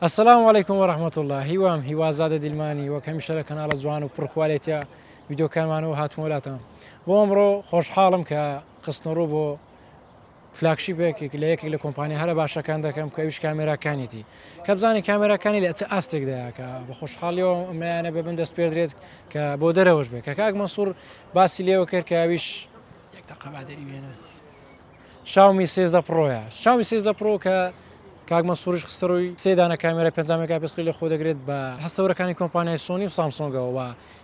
السلام علیکم و رحمة اللە هیوام هیوازادە دیلمانی وەک هەمیشە لە کەناڵە جوان و پڕ کوالێتیە ڤیدیۆکانمانەوە هاتمەوە لاتان بۆ ئەمڕۆ خۆشحاڵم کە خستنەڕوو بۆ flagship ێک لە یەکێک لە کۆمپانیا هەرە باشەکان دەکەم کە ئەویش کامێراکانیەتی کە بزانین کامێراکانی لە چ ئاستێکدایە کە بە خۆشحاڵیەوە ئەمەیانە بە بن دەست پێدرێت کە بۆ دەرەوەش بێت کە کاک مەنسوور باسی لێوە کرد کە ئەویش یەک دەقە با دەری بێنم شاومی 13 Pro یە شاومی 13 Pro کە کاک مەنسووریش خستە ڕووی سێ دانە کامێرای 50 مێگاپیکسڵی لە خۆ دەگرێت بە هەستەوەرەکانی کۆمپانیای سۆنی و سامسۆنگەوە و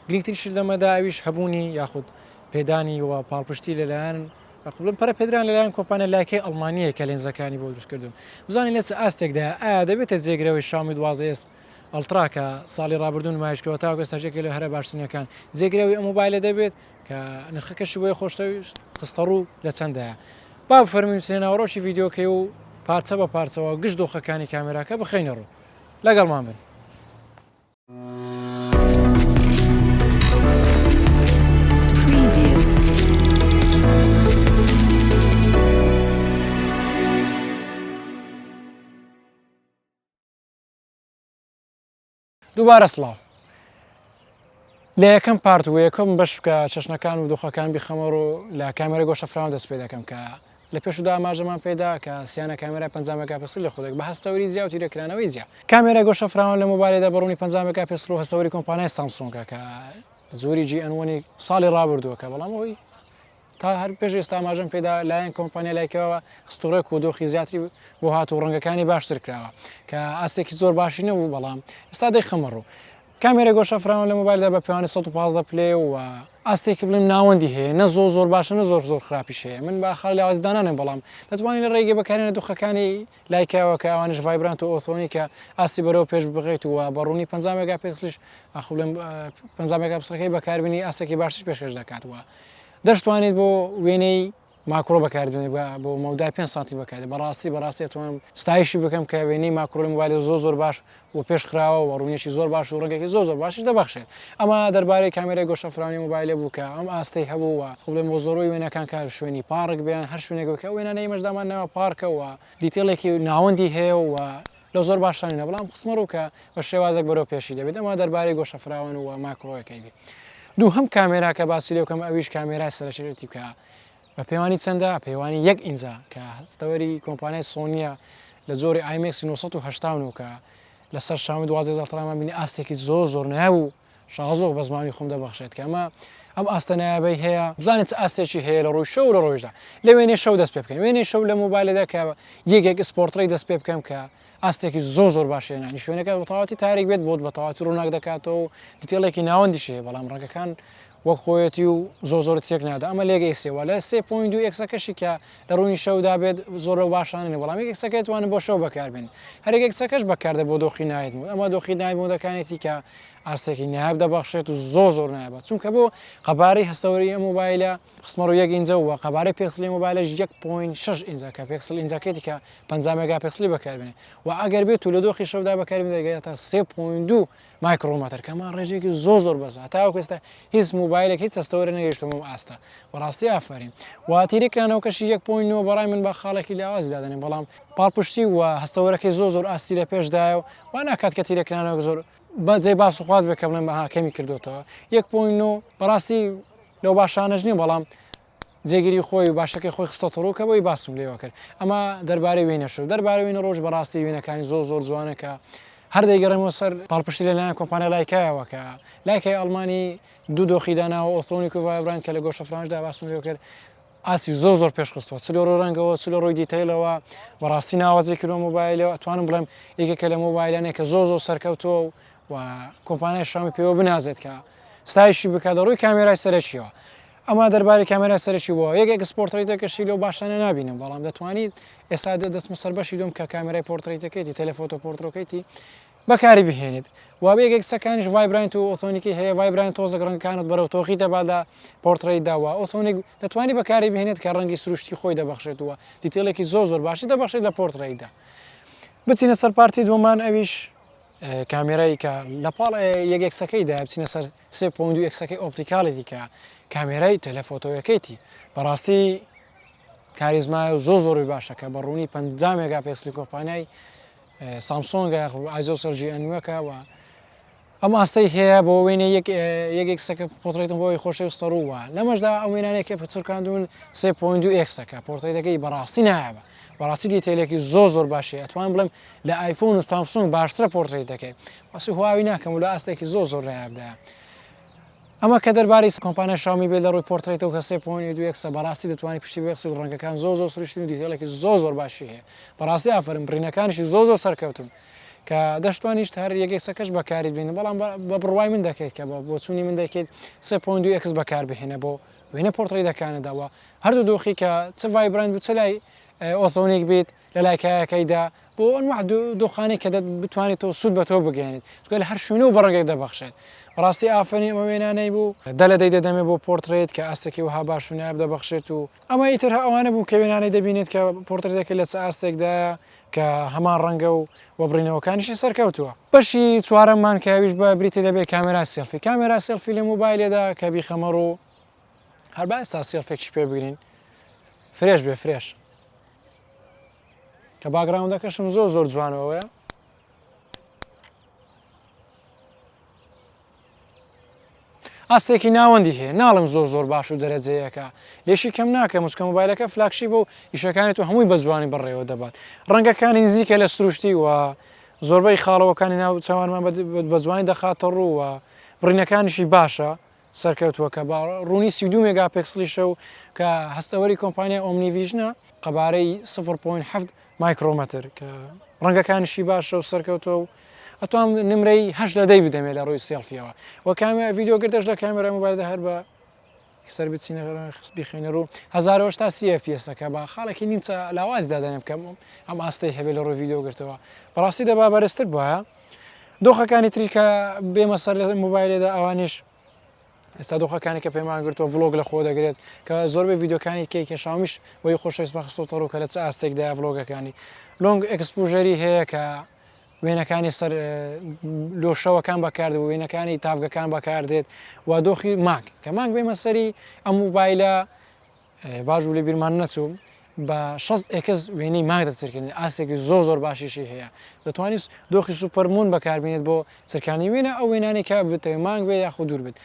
گرنگترین شت لەمەدا ئەویش هەبوونی یاخود پێدانی و پاڵپشتی لەلایەن قبلم پەرە پێدران لەلایەن کۆمپانیا لایکای ئەڵمانییە کە لێنزەکانی بۆ دروستکردون بزانین لە چ ئاستێکدایە ئایا دەبێتە جێگرەوەی شاومی 12 S Ultra کە ساڵی ڕابردوو نمایشکرا تاوەکو ئێستاش یەکێک لە هەرە باشترینەکان جێگرەوەی ئەم مۆبایلە دەبێت کە نرخەکەشی بۆیە خۆشتەویست خستەڕوو لە چەندایە با بفەرمووین بچینە ناوەڕۆکی ڤیدیۆکەی و پارچە بە پارچەوە گشت دۆخەکانی کامێراکە بخەینە ڕوو لەگەڵمان بن. دووبارە سڵاو. لە یەکەم part و یەکەم بەش کە چەشنەکان و دۆخەکان بیخەمە ڕوو لە کامێرە گۆشە فراوان دەست پێ دەکەم کە لە پێشودا ئاماژەمان پێدا کە سیانە کامێرا 50 مێگاپیکسل لە خۆدەک بە هەستەوەری جیا و تیرەکرانەوەی جیا کامێرا گۆشە فراوان لە مۆبایلێدا بە ڕوونی 50 مێگاپیکسل و هەستەوەری کۆمپانیای سامسۆنگە کە جۆری GN1 ی ساڵی ڕابردووە کە بەڵام ئەوی تا هەر پێش ئێستا ئاماژەم پێدا لایەن کۆمپانیا لایکەوە خستوڕێک و دۆخی زیاتری بۆ هات و ڕەنگەکانی باشتر کراوە کە ئاستێکی زۆر باشی نەبوو بەڵام ئێستا دەیخەمە ڕوو. کامێرە گۆشە فراوان لە مۆبایلدا بە پێوانی 115 پلەیە و ئاستێکی بڵێم ناوەندی هەیە نە زۆر زۆر باشە نە زۆر زۆر خراپیش هەیە من بە خاڵی لاوازی دانانێم بەڵام دەتوانین لە ڕێگەی بەکارهێنانی دۆخەکانی لایکاوە کە ئەوانیش vibrant و ئۆتۆنی کە ئاستی بەرەو پێش ببرێت و بە ڕوونی 50 مێگاپیکسلیش ئاخۆ بڵێم 50 مێگاپیکسلەکەی بەکاربینی ئاستێکی باشتر پێشکەش دەکات و دەشتوانیت بۆ وێنەی macro بەکاربێنیت بۆ مەودای 5 سانتی بەکاردێت بەڕاستی بەڕاستی ئەتوانم ستایشی بکەم کە وێنەی macro لە مۆبایل زۆر زۆر باش و پێش خراوە و ڕوونێکی زۆر باش و ڕەنگێکی زۆر زۆر باشیش دەبەخشێت ئەمە دەربارەی کامێرای گۆشە فراوانی مۆبایلە بوو کە ئەم ئاستەی هەبوو و خۆ بڵێم بۆ زۆربەی وێنەکان کە شوێنی پارک بێن هەر شوێنێک بێت کە ئەو وێنانەی ئێمەش دامان ناوە پارکە و detail ێکی ناوەندی هەیە و لەو زۆر باشتر نینە بەڵام خستمە ڕوو کە بە شێوازێک بەرەو پێشی دەبێت ئەمە دەربارەی گۆشە فراوان و macro یەکەی بێت دووهەم کامێرا کە باسی لێ بکەم ئەویش کامێرای سەرەکیەتی کە بە پێوانی چەندە پێوانی یەک ئینجا کە هەستەوەری کۆمپانیای سۆنیە لە جۆری IMX 989 کە لەسەر شاومی 12 Ultra مان بینی ئاستێکی زۆر زۆر نایاب و شازۆ بە زمانی خۆم دەبەخشێت کە ئەمە ئەم ئاستە نایابەی هەیە بزانێت چ ئاستێکی هەیە لە ڕووی شەو لە ڕۆژدا لە وێنەی شەو دەست پێ بکەین وێنەی شەو لە مۆبایلدا کە یەکێک ئیسپۆرتڕی دەست پێ بکەم کە ئاستێکی زۆر زۆر باش هێنانی شوێنەکە بە تەواوەتی تاریک بێت بۆت بە تەواوەتی ڕووناک دەکاتەوە و detail ێکی ناوەندیش هەیە بەڵام ڕەنگەکان وەک خۆیەتی و زۆر زۆر تێک نادا ئەمە لێک ئێکسێ وە لە سێ point دوو ئێکسەکەشی کە لە ڕوونی شەودا بێت زۆر لەو باشانە نیە بەڵام یەک ئێکسەکە توانن بۆ شەو بەکاربێن هەر یەک ئێکسەکەش بەکاردە بۆ دۆخی night mode ئەمە دۆخی night mode ەکانێتی کە ئاستێکی نایاب دەبەخشێت و زۆر زۆر نایابە چونکە بۆ قەبارەی هەستەوەری ئەم مۆبایلە خستمەڕوو یەک ئینجە و قەبارەی پێکسلی مۆبایلەش یەک point شەش ئینجە کە پێکسل ئینجەکەیتی کە 50 مێگاپێکسلی بەکاربێنێ و ئەگەر بێت و لە دۆخی شەودا بەکاربێنێ دەگاتە سێ point دوو مایکرۆمەتر کە ئەمە ڕێژەیەکی زۆر زۆر بەرزە هەتاوەکو ئێستا هیچ مۆبایلێک هیچ هەستەوەرێک نەگەیشتووە بەم ئاستە بەڕاستی ئافەرین و تیرەکرانەوەکەشی یەک point نۆ بەڕای من بە خاڵێکی لاوازی دادەنێم بەڵام پاڵپشتی و هەستەوەرەکەی زۆر زۆر ئاستی لە پێشدایە و وا ناکات کە تیرەکرانەوەک زۆر بە جێی باس و خواست بێت کە بڵێم ئەها کەمی کردوتەوە یەک point نۆ بەڕاستی لەو باشانەش نییە بەڵام جێگیری خۆی و باشەکەی خۆی خستۆتە ڕوو کە بۆی باسم لێوە کرد ئەمە دەربارەی وێنەش و دەربارەی وێنە ڕۆژ بەڕاستی وێنەکانی زۆر زۆر جوانە کە هەر دەیگەڕێمەوە سەر پاڵپشتی لەلایەن کۆمپانیا لایکایەوە کە لایکای ئەڵمانی دوو دۆخی داناوە ئۆتۆنیک و vibrant کە لە گۆشە فراواندا باسم لێوە کرد ئاستی زۆر زۆر پێش خستووە چ لە ڕووی ڕەنگەوە چ لە ڕووی detail ەوە بەڕاستی ناوازەی کردووە مۆبایلەوە ئەتوانم بڵێم یەکێکە لە مۆبایلانەی کە زۆر زۆر سەرکەوتووە و و کۆمپانیای شاومی پێوە بنازێت کە ستایشی بکات لە ڕووی کامێرای سەرەکیەوە ئەمە دەربارەی کامێرای سەرەکی بووە یەک ئێکس portrait ەکەشی لەو باشانە نابینم بەڵام دەتوانیت ئێستا دەستمە سەر بەشی دوم کە کامێرای portrait ەکەیتی telephoto portrait ەکەیتی بەکاری بهێنیت و یەک ئێکسەکانیش vibrant و ئۆتۆنیکی هەیە vibrant تۆزێک ڕەنگەکانت بەرەو تۆخی دەبات لە portrait دا و ئۆتۆنیک دەتوانی بەکاری بهێنێت کە ڕەنگی سروشتی خۆی دەبەخشێت و detail ێکی زۆر زۆر باشی دەبەخشێت لە portrait دا بچینە سەر part ی دووەمان ئەویش کامێرای کە لە پاڵ یەک ئێکسەکەی دا بچینە سەر سێ point دوو ئێکسەکەی optical ێتی کە کامێرای telephoto یەکەیتی بەڕاستی کاریزمایە و زۆر زۆری باشە کە بە ڕوونی 50 مێگا پێکسلی کۆمپانیای سامسۆنگە یاخود ISOCELL GN نوێکە و ئەم ئاستەی هەیە بۆ وێنەی یەک یەک X ەکە پۆترێتم بۆی خۆشەویستە ڕووە لەمەشدا ئەو وێنانەی کە پچڕکاندون سێ point دوو X ەکە پۆرترێتەکەی بەڕاستی نایابە بەڕاستی detail ێکی زۆر زۆر باشی ئەتوان بڵێم لە ئایفۆن و سامسونگ باشترە پۆرترێتەکەی باسی هواوی ناکەم و لە ئاستێکی زۆر زۆر نایابدایە ئەمە کە دەربارەی کۆمپانیای شاومی بێت لە ڕووی پۆرترێتەوە کە سێ point دوو X ە بەڕاستی دەتوانانی پشتی ببەستی و ڕەنگەکان زۆر زۆر سروشتین و detail ێکی زۆر زۆر باشی هەیە بەڕاستی ئافەرم بڕینەکانیشی زۆر زۆر سەرکەوتون کە دەشتوانیشت هەر یەک X ەکەش بەکاری بێنی بەڵام بە بڕوای من دەکەیت کە بە بۆچوونی من دەکەیت سێ point دوو X بەکار بهێنە بۆ وێنە پۆرترێتەکانتدا وە هەردوو دۆخی کە چ vibrant و چ لای ئۆتۆنیک بیت لە لای کایەکەیدا بۆ ئەنواع دۆخانەی کە بتوانێت تۆ سوود بە تۆ بگەێنێت چونکە لە هەر شوێنە و بەڕەنگێک دەبەخشێت بەڕاستی ئافەرین ئەمە وێنانەی بوو دە لە دەی دەدەمێ بۆ پۆرترێت کە ئاستێکی وەها باش و نایاب دەبەخشێت و ئەمە ئیتر ئەوانە بوو کە وێنانەی دەبینێت کە پۆرترێتەکە لە چ ئاستێکدایە کە هەمان ڕەنگە و وە بڕینەوەکانیشی سەرکەوتووە. بەشی چوارەممان کە ئەویش بە بریتی دەبێت کامێرا سێڵفی کامێرا سێڵفی لە مۆبایلێدا کە بیخەمە ڕوو هەر با ئێستا سێڵفێکی پێ بگرین fresh بێ fresh کە background ەکەشم زۆر زۆر جوانەوەیە ئاستێکی ناوەندی هەیە ناڵم زۆر زۆر باش و دەرەجەیەکە لێشی کەم ناکەم چونکە مۆبایلەکە flagship و ئیشەکانی تۆ هەمووی بە جوانی بەڕێوە دەبات ڕەنگەکانی نزیکە لە سروشتی و زۆربەی خاڵەوەکانی ناو چاوانمان بە جوانی دەخاتە ڕوو و بڕینەکانیشی باشە سەرکەوتووە کە بە ڕوونی 32 مێگاپێکسڵیشە و کە هەستەوەری کۆمپانیای OmniVision ە قەبارەی 0.7 مایکرۆمەتر کە ڕەنگەکانیشی باشە و سەرکەوتووە و ئەتوام نمرەی هەشت لە دەی بدەمێ لە ڕووی سێڵفیەوە و کامێ ڤیدیۆ گرتەش لە کامێرای مۆبایلدا هەر بە سەر بچینە خست بیخێنە ڕوو 1080 سی FPS ەکە بە خاڵێکی نیمچە لاواز دادەنێم کەم ئەم ئاستەی هەبێ لە ڕووی ڤیدیۆ گرتەوە بەڕاستی دەبا بەرزتر بوایە دۆخەکانی تری کە بێمە سەر لە مۆبایلێدا ئەوانیش ئێستا دۆخەکانی کە پەیمان گرتووە vlog لە خۆ دەگرێت کە زۆربەی ڤیدیۆکانی کەی کە شاومیش بۆی خۆشەویست بەخستۆتە ڕوو کە لە چ ئاستێکدایە vlog ەکانی long exposure ی هەیە کە وێنەکانی سەر لۆشەوەکان بەکارد و وێنەکانی تاڤگەکان بەکاردێت و دۆخی مانگ کە مانگ بێمە سەری ئەم موبایلە باش بوو لە بیرمان نەچوو بە 60 X وێنەی مانگ دەچرکێنێت ئاستێکی زۆر زۆر باشیشی هەیە دەتوانیت دۆخی supermoon بەکاربێنێت بۆ چرکانی وێنە ئەو وێنانەی کە بتەوێت مانگ بێ یاخود دوور بێت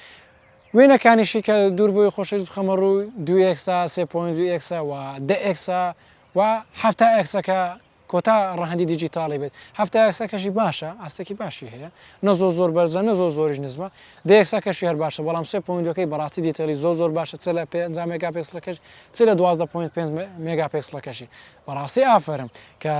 وێنەکانیشی کە دوور بۆی خۆشەویست بخەمە ڕوو دوو X ە سێ point دوو X ە و دە X ە و حەفتا X ە کە کۆتا ڕەهەندی دیجیتاڵی بێت 70 X ەکەشی باشە ئاستێکی باشی هەیە نە زۆر زۆر بەرزە نە زۆر زۆریش نزمە دە X ەکەشی هەر باشە بەڵام سێ point ەکەی بەڕاستی detail ی زۆر زۆر باشە چ لە 5 مێگاپێکسڵەکەش چ لە 12.5 مێگاپێکسڵەکەشی بەڕاستی ئافەرم کە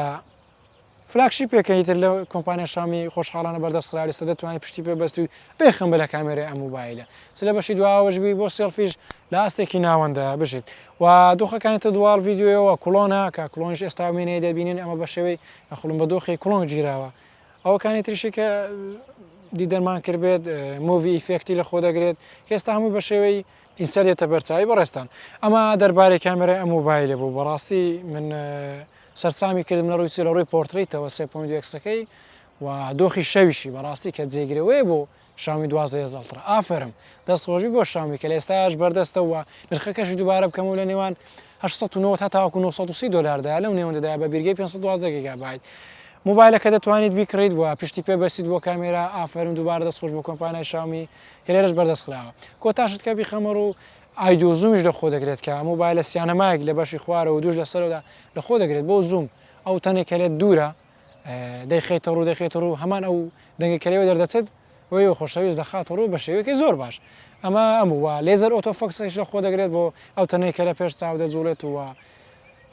flagship ێکە ئیتر لە کۆمپانیا شامی خۆشحاڵانە بەردەست خراوە ئێستا دەتوانێت پشتی پێ بەستی و بێخەم بە لە کامێرای ئەم مۆبایلە چ لە بەشی دواوەش بی بۆ سێڵفیش لە ئاستێکی ناوەندە بژیت و دۆخەکانی تر dual ڤیدیۆیەوە clone ە کە clone یش ئێستا وێنەیە دەبینن ئەمە بە شێوەی خڵم بە دۆخی clone گیراوە ئەوەکانی تریشی کە دیدەنمان کردبێت movie effect ی لە خۆ دەگرێت کە ئێستا هەمووی بە شێوەی insert دێتە بەرچاوی بەڕێزتان ئەمە دەربارەی کامێرای ئەم مۆبایلە بوو بەڕاستی من سەرسامی کردم لە ڕووی چ لە ڕووی پۆرترەیتەوە سێ point X ەکەی و دۆخی شەویشی بەڕاستی کە جێگرەوەیە بۆ شاومی 12 S Ultra ئافەرم دەست خۆشبی بۆ شاومی کە لە ئێستاش بەردەستە و نرخەکەشی دووبارە بکەمەوە لە نێوان 890 تا تاوەکو 930 دلاردا لەو نێوەندەدا بە بیرگەی 512 گیگابایت مۆبایلەکە دەتوانیت بیکڕیت و پشتی پێ بەسیت بۆ کامێرا ئافەرم دووبارە دەست خۆش بۆ کۆمپانیای شاومی کە لێرەش بەردەست خراوە کۆتاشت کە بیخەمە ڕوو AIDO zoom یش لە خۆ دەگرێت کە مۆبایلە سیانەمایەک لە بەشی خوارەوە و دووش لە سەرەوەدا لە خۆ دەگرێت بۆ zoom ئەو تەنێک کە لێت دوورە دەیخەیتە ڕوو دەخێتە ڕوو هەمان ئەو دەنگە کە لێوە دەردەچێت وی خۆشەویست دەخاتە ڕوو بە شێوەیەکی زۆر باش ئەمە ئەم و laser auto focus یش لە خۆ دەگرێت بۆ ئەو تەنەی کە لە پێش چاو دەجوڵێت و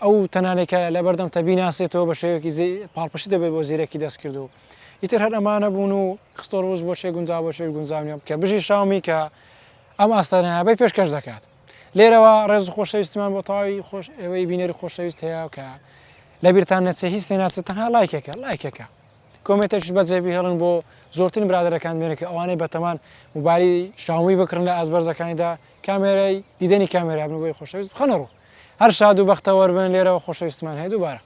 ئەو تەنانێک کە لە بەردەم تە بیناسێتەوە بە شێوەیەکی پاڵپشتی دەبێت بۆ زیرەکی دەستکرد و ئیتر هەر ئەمانە بوون و خستۆ ڕووس بۆ چێ گونجاو بۆ چێ گونجاو نیە کە بژی شاومی کە ئەم ئاستە نایابەی پێشکەش دەکات. لێرەوە ڕێز و خۆشەویستیمان بۆ تەواوی خۆش ئێوەی بینەری خۆشەویست هەیە کە لەبیرتان نەچێ هیچ تێناچێت تەنها لایکێکە لایکێکە comment ێکیش بەجێ بهێڵن بۆ زۆرترین برادەرەکان بێنە کە ئەوانەی بەتەمان موبایلی شاومی بکڕن لە ئاست بەرزەکانیدا کامێرای دیدەنی کامێرا بن بۆی خۆشەویست بخەنە ڕوو هەر شاد و بەختەوەر بن لێرەوە خۆشەویستمان هەیە دووبارە.